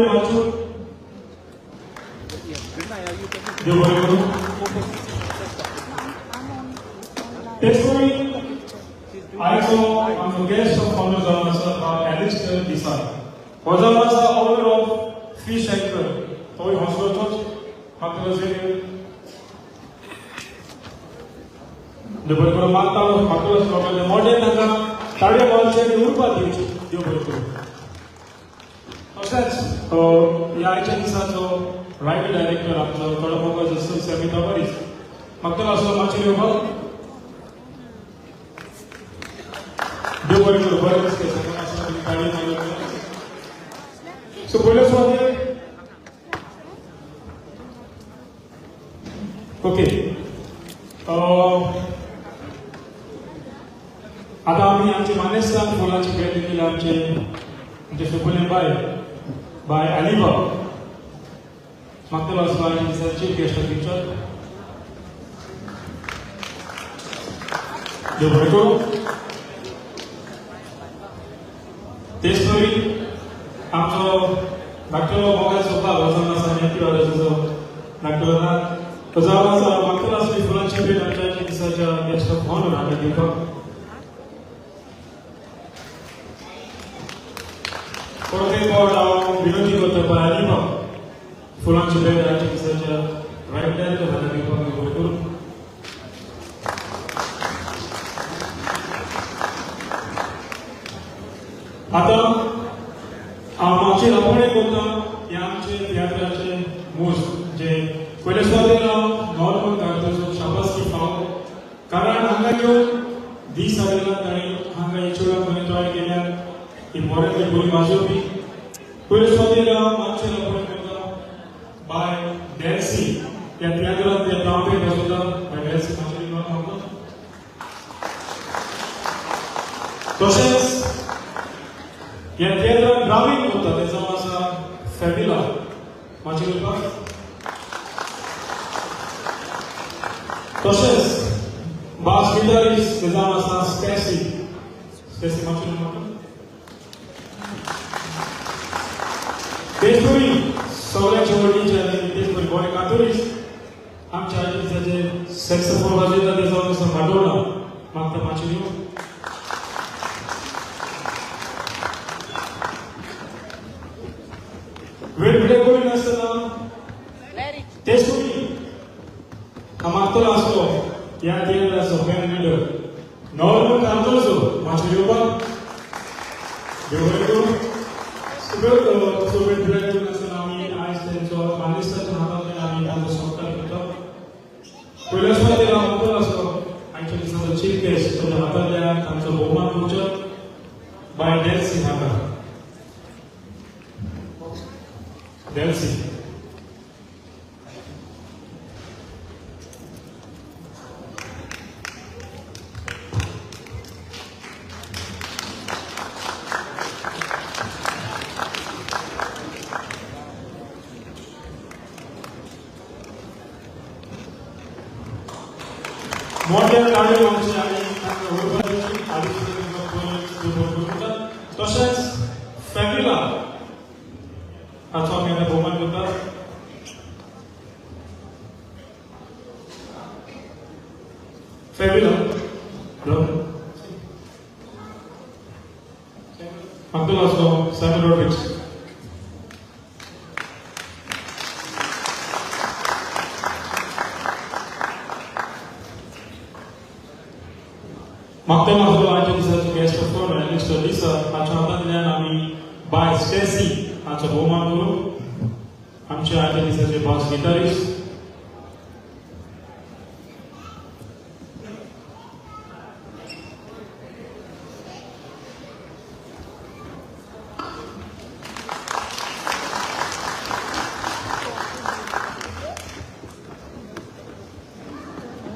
माचूर देव बरें करूं. तेच आयचो आमचो गेस्ट ऑफ ऑनर जावन आसा एलिस्टर डिसा. हो जावन आसा ओनर ऑफ फिश अँकर. तोय हॉस्पिटल मागता देव बरें करूं. मागता मागता मोठे तांकां ताळयो मारचे आनी उर्बा दिवची. देव बरें करूं. तशेंच ह्या आयच्या दिसाचो रायटर डायरेक्टर आमचो थोडो मोगो आसलो सॅमी तवारीस मागतलो आसलो मातशें येवपाक. देव बरें करूं. बरें दिसलें सगळ्यांक आसतना तुमी ताळयो मारल्यो. सो पयले सुवातेर ओके आतां आमी आमचे मानेस्तान फुलांची भेट दिली आमचे आमचे सुपुले बाय बाय अलिबा मागतलो आसलो आनी चीफ गेस्ट पिक्चर. देव बरें करूं. तेच परी आमचो धाकटलो मोगाचो बाब जावन आसा नेती वाराचो धाकटलो ना तो जावन आसा मागतलो आसली फुलांची भेट आमच्या दिसाच्या गेस्ट ऑफ ऑनर हाका दिवपाक. परत एक फावट हांव विनंती करता बाय अलिबा फुलांची भेट आयच्या दिसाच्या रायट डायरेक्टर हाका दिवपाक. देव बरें करूं. आतां हांव मातशें रापोणे करता ह्या आमचे तियात्राचे मोज जे पयले सुवातेर हांव नॉर्मल कार्दोजो शाबासकी फाव कारण हांगा येवन दीस आयला ताणें हांगा हे चेडवाक बरें तयार केल्यार ही बऱ्यांतली बरी वाजोवपी. पयले सुवातेर हांव मातशें रापोणे करता बाय डॅल्सी ह्या तियात्रांत ते ट्रांपेट वाजयता बाय डॅल्सी मातशें म्हाका. तशेंच ह्या तियात्रांत ड्रामींग करता तें जावन आसा फेबिला मातशें करपाक. तशेंच बास गिटारिस्ट तें जावन आसा स्टेसी स्टेसी मातशें म्हाका. तेच परी सगळ्यांचे वडीचे आनी तेच परी बरे कातोरिस्ट आमच्या आयच्या दिसाचे सॅक्सोफोन वाजयता तें जावन आसा माडोना मागता मातशें दिवं. वेळ भिडे करिनासतना तेच परी हांव मागतलो आसलो ह्या तियात्राचो बँड लिडर नॉर्मल कार्दोजो मातशें येवपाक. देव बरें करूं. सो वेळ भिडे करिनासतना आमी आयज तेंचो मानेस्ताच्या हातांतल्यान आमी तांचो सत्कार करता. पयल्या सुवातेर हांव मागतलो आसलो आयच्या दिसाचो चीफ गेस्ट ताच्या हातांतल्यान तांचो भोवमान करचो बाय डॅल्सी हाका. डॅल्सी मोठ्या ताळयो आमचे आनी तांकां उर्बा दिवची आनी करता. तशेंच फेमिला हाचो आमी आतां भोवमान करता. फेमिला मागतलो आसलो सॅमी रॉड्रिग्स. मागतलो आसलो आयच्या दिसाचो guest of honour Alistair D'Sa हाच्या हातांतल्यान आमी बाय स्टेसी हाचो भोवमान करूं. आमच्या आयच्या दिसाचे बास गिटारिस्ट.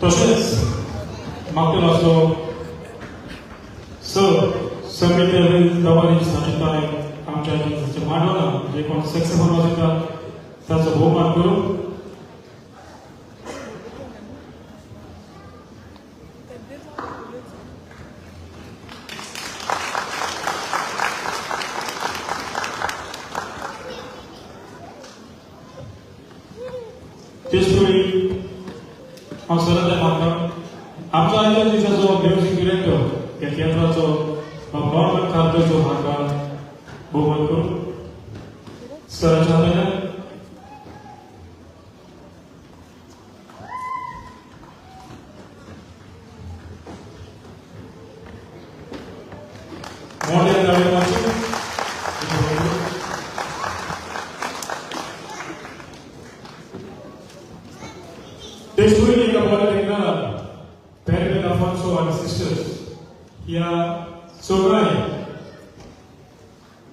तशेंच मागतलो आसलो सर समित तवारीस हाचे ताणें आमच्या दिसाचे मांडोना जे कोण सॅक्सोफोन वाजयता ताचो भोवमान करूं. तेच परी हांव सरदार मागता आमचो आयच्या दिसाचो म्युजीक डिरेक्टर ह्या तियात्राचो नॉर्मन कार्दोजो हांकां भोवमान करून सराच्या हातान मोठ्या ताळयो मारच्यो. तेच परी एका बऱ्या देखणार पेरविन अफोन्सो आनी सिस्टर्स ह्या चौगांय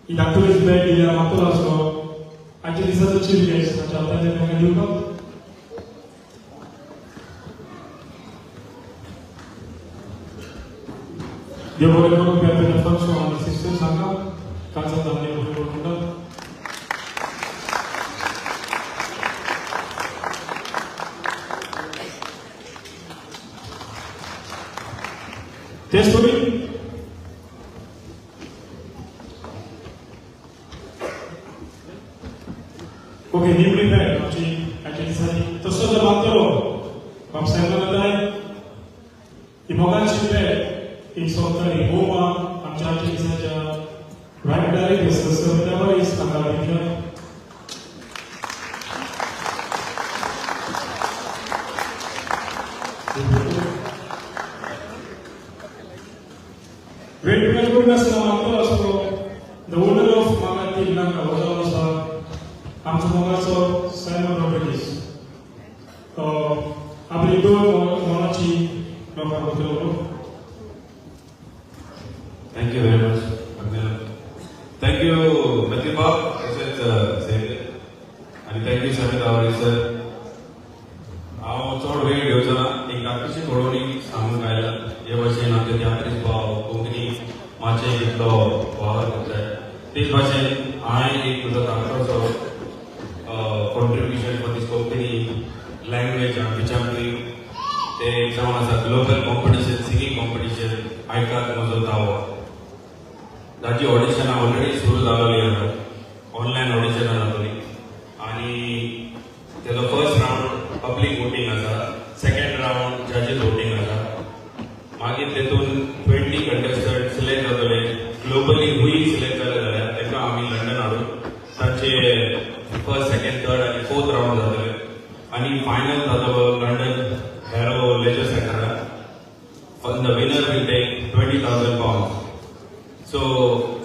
ही धाकटुलीच बॅग दिल्या मागतलो आसलो आयच्या दिसाचो चीफ गेस्ट ताच्या हातांतल्यान तांकां दिवपाक. देव बरें करूं पेरविन अफोन्सो आनी सिस्टर्स हांकां काळजांत आनी बरें करूं म्हणटात. तेच परी ओके निमणी बॅग आमची आयच्या दिसांनी तसो जो मागतलो बाब सायमन ताय ही मोगाची बॅग एक सोंपताली गोवा आमच्या आयच्या दिसाच्या रायट डायरेक्टर सर तावरीस हांकां दिवया. वेळ करून आसतना मागतलो आसलो the owner of Makati Lanka हो जावन आसा आमचो मोगाचो सायमन रॉड्रिगीस. आपली दोन मोलाची लोकांक उतरवलो. Thank you very much. Thank you Matthew बाब तशेंच झेवियर आनी thank you Sammy Tawari sir. हांव चड वेळ घेवचो ना, एक धाकटीशी घडोवणी सांगूंक आयला. हे भाशेन आमचे तियात्रीस भाव कोंकणी मातशें इतलो वावर करताय, तेच भाशेन हांवें एक म्हजो धाकटोसो contribution for this Konkani language which I am doing ते जावन आसा ग्लोबल कॉम्पिटिशन, सिंगींग कॉम्पिटिशन आयकात म्हजो दावो. ताची ऑडिशनां ऑलरेडी सुरू जालेली आसा, ऑनलायन ऑडिशनां जातली आनी तेजो फर्स्ट रावंड पब्लीक वोटींग आसा, सेकंड रावंड जजीस वोटींग आसा. मागीर तेतून 20 कंटेस्टंट सिलेक्ट जातले. ग्लोबली हुई सिलेक्ट जाले जाल्यार तांकां आमी लंडन हाडून तांचे फर्स्ट, सेकंड, थर्ड आनी फोर्थ रावंड जातले आनी फायनल जातलो लंडन हॅरो लेजर सेंटरार. The winner will take 20,000 pounds. So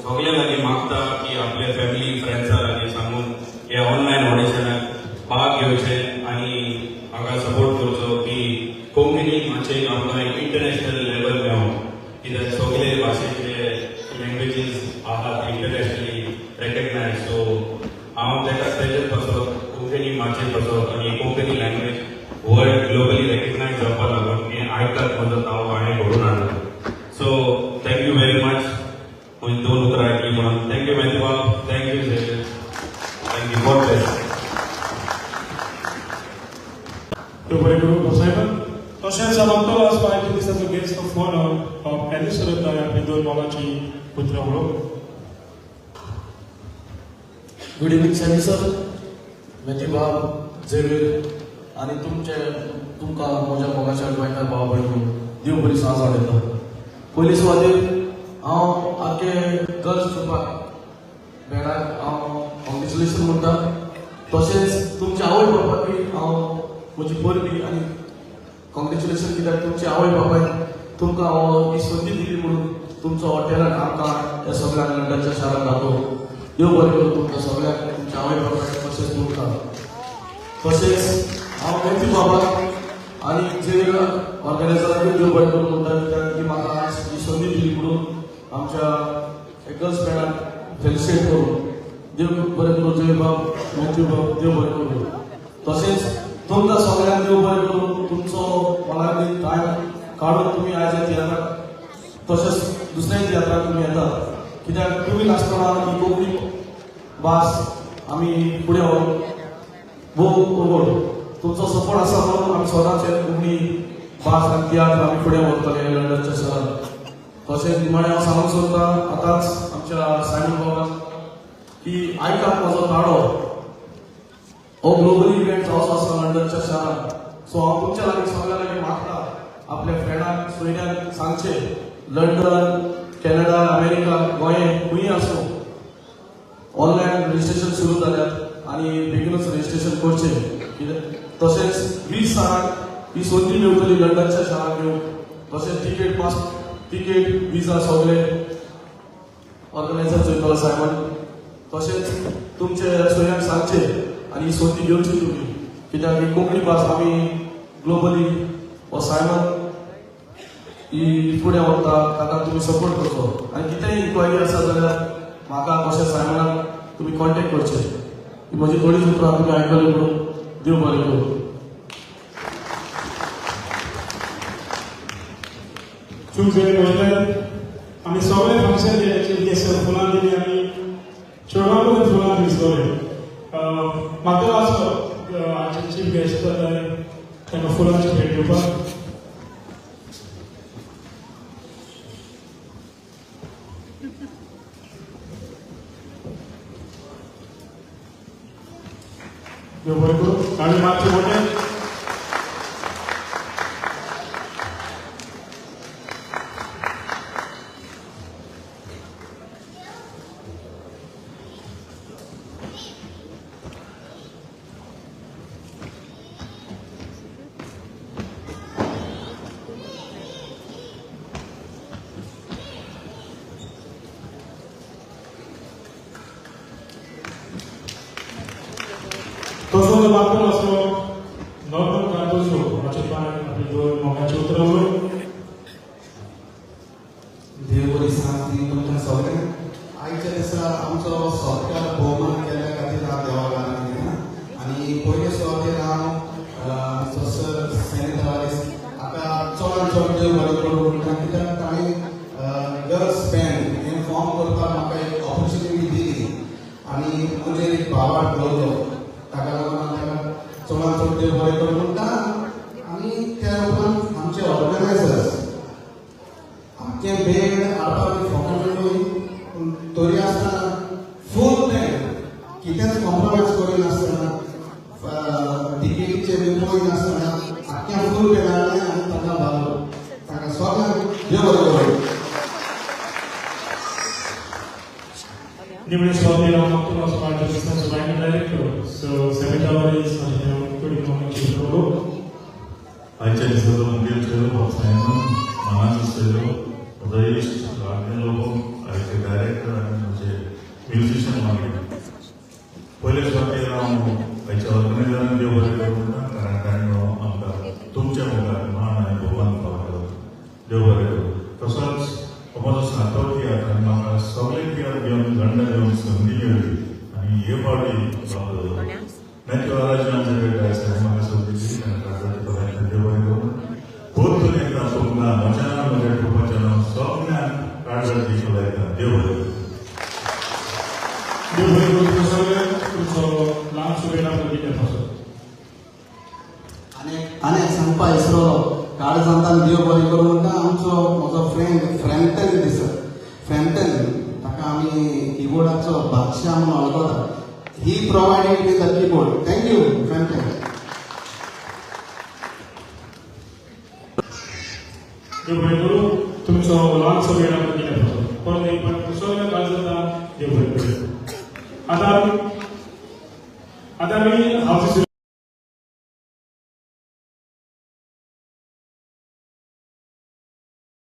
सगळे लागीं मागता की आपले फॅमिली फ्रेंड्सा लागीं सांगून हे ऑनलायन ऑडिशनाक भाग घेवचे आनी म्हाका सपोर्ट करचो की कोंकणी मातशें आमकां एक इंटरनॅशनल लेवल मेळो, कित्याक सगळे भाशेचे लँग्वेजीस आहात इंटरनॅशनली रेकग्नायज. सो हांव ताका तेजेच पासत कोंकणी मातशें पासत आनी Konkani language world globally recognise जावपा लागून हें आयकात म्हजो दावो हांवें घडोवन हाडला. So thank you very much म्हजी दोन उतरां आयकली म्हणून. Thank you Matthew बाब, thank you Xavier, thank you, God bless. देव बरें करूं सायमन. तशेंच मागतलो आसलो आयच्या दिसाचो गेस्ट ऑफ ऑनर एलिस सरदार आपली दोन मोलाची उतरां उलोवंक. Good evening Sammy sir, Matthew बाब, झेवियर आनी तुमचे तुमकां म्हज्या मोगाच्या गोंयकार भाव भयणीक देव बरी सांज वाडयता. पयली सुवातेर हांव आख्खे गर्ल्स ट्रुपाक बॅणाक हांव कॉंग्रेच्युलेशन म्हणटा. तशेंच तुमच्या आवय बापायक हांव म्हजी परबी आनी कॉंग्रेच्युलेशन, कित्याक तुमची आवय बापायन तुमकां हो ही संदी दिली म्हणून तुमचो हो टॅलंट आमकां ह्या सगळ्यांक लंडनच्या शारांत दाखोवंक. देव बरें करूं तुमकां सगळ्यांक, तुमच्या आवय बापायक तशेंच तुमकां. तशेंच हांव मॅथ्यू बाबाक आनी जे ऑर्गनायजराकूय देव बरें करूं म्हणटा, कित्याक की म्हाका आयज ही संदी दिली म्हणून आमच्या गर्ल्स बँडाक फेलिसिटेट करूं. देव बरें करूं जय बाब, मॅथ्यू बाब, देव बरें करूं. तशेंच तुमकां सगळ्यांक देव बरें करूं, तुमचो मोलादीक टायम काडून तुमी आयज ह्या तियात्राक तशेंच दुसऱ्या तियात्राक तुमी येतात, कित्याक तुमी नासतना ही कोंकणी भास आमी फुडें व्हरूंक भोव अवघड. तुमचो सपोर्ट आसा म्हणून आमी सदांच कोंकणी भास आनी तियात्र आमी फुडें व्हरतले लंडनच्या शहरांत. तशेंच निमाणें हांव सांगूंक सोदता आतांच आमच्या सायमन बाबाक की आयकात म्हजो ताळो हो ग्लोबल इव्हेंट जावचो आसा लंडनच्या शारांत. सो हांव तुमच्या लागीं सगळ्या लागीं मागता आपल्या फ्रेंडाक सोयऱ्यांक सांगचें लंडन, कॅनडा, अमेरिका, गोंय खंय आसूं ऑनलायन रजिस्ट्रेशन सुरू जाल्यात आनी बेगीनूच रजिस्ट्रेशन करचें. कित्याक तशेंच 20 जाणांक ही संदी मेळटली लंडनच्या शारांत येवंक. तशेंच तिकेट पास, तिकेट, विजा सगळे ऑर्गनायझर चोयतलो सायमन. तशेंच तुमचे सोयऱ्यांक सांगचें आनी ही संदी घेवची तुमी, कित्याक ही कोंकणी भास आमी ग्लोबली हो सायमन ही फुडें व्हरता, ताका तुमी सपोर्ट करचो. आनी कितेंय इन्क्वायरी आसा जाल्यार म्हाका तशें सायमनाक तुमी कॉन्टेक्ट करचे. ही म्हजी थोडीच उतरां तुमी आयकली म्हणून देव बरें करूं. चूक जाली म्हणल्यार आमी सगळे फंक्शन चीफ गेस्ट फुलां दिली आमी चेडवां फुलां दिली सगळे. म्हाका आसलो आमचे चीफ गेस्ट तांकां फुलांची भेट दिवपाक. देव बरें करूं. आमी मातशे मोठे तसो मागतो आसलो नॉर्मल कार्दोजो हाचे पांय आपली दोन मोगाची उतरां उलोवन. देव बरी सांग तुमकां सगळ्यांक. आयच्या दिसा आमचो सरकार भोवमान केल्ल्या खातीर हांव देवाक आनंद दिना. आनी पयले सुवातेर हांव आमचो सर सॅनी तवारीस हाका चडान चड देव बरें करूं म्हणटा, कित्याक ताणें गर्ल्स बँड हें फॉर्म करपाक म्हाका एक ऑपॉर्च्युनिटी दिली आनी म्हजेर एक भावार्थ दवरलो. ताका लागून हांव ताका चडान चड देव बरें करूं म्हणटा. आनी त्या उपरांत आमचे ऑर्गनायझर्स आमचें बँड हाडपाक फोकां मेळ्ळी, पूण तरी आसतना फूल बँड कितेंच कॉम्प्रोमायज करिनासतना, टिकेटीचे बी पळयनासतना आख्खें फूल बँड हाडलें आनी ताका भावलो. ताका सगळ्यांक देव बरें करूं. निमणे सुवातेर हांव मागतलो आसलो आमच्या business bank director so Sammy Tavares थोडी मोगाची उतरां उलोवप. आयच्या दिसाचो मुखेल चेरो सायमन, मानाचो चेरो, म्हजो इश्ट राघवेंद्र लोबो, आयचे डायरेक्टर आनी म्हजे म्युझिशियन वांगडी. पयले सुवातेर हांव आयच्या ऑर्गनायझरान देव बरें करूं म्हणटा, कारण तांणी आमकां तुमच्या मुखार मान आनी भोवमान पावयलो. देव बरें करूं. तसोच हो म्हजो सातवो तियात्र आनी म्हाका सगळे तियात्र घेवन लंडन येवन संदी मेळ्ळी आनी हे फावटी मॅथ्यू आराजी आमचे कडेन आयज म्हाका संदी दिली, तांकां देव बरें करूं. परतून एकदां तुमकां म्हज्या नांव, म्हज्या कुटुंबाच्या नांव सगळ्यांक काळजाक दिसूं लायता. देव बरें करूं. देव बरें करूं तुमकां सगळ्यांक. तुमचो ल्हानसो वेळ आमकां दिल्या पासून. आनी एक सांगपा विसरलो, काळजांतान देव बरें करूं म्हणटा. आमचो म्हजो फ्रेंड फ्रँटन दिसत, फ्रँटन ताका आमी किबोर्डाचो बादशाह म्हणून वळखता. He provided me the keyboard. Thank you Franton. देव बरें करूं. तुमचो ल्हानसो वेळ आमकां दिल्या पासून परत एक फावट सगळ्या काळजांतान देव बरें करूं. आतां आमी हावस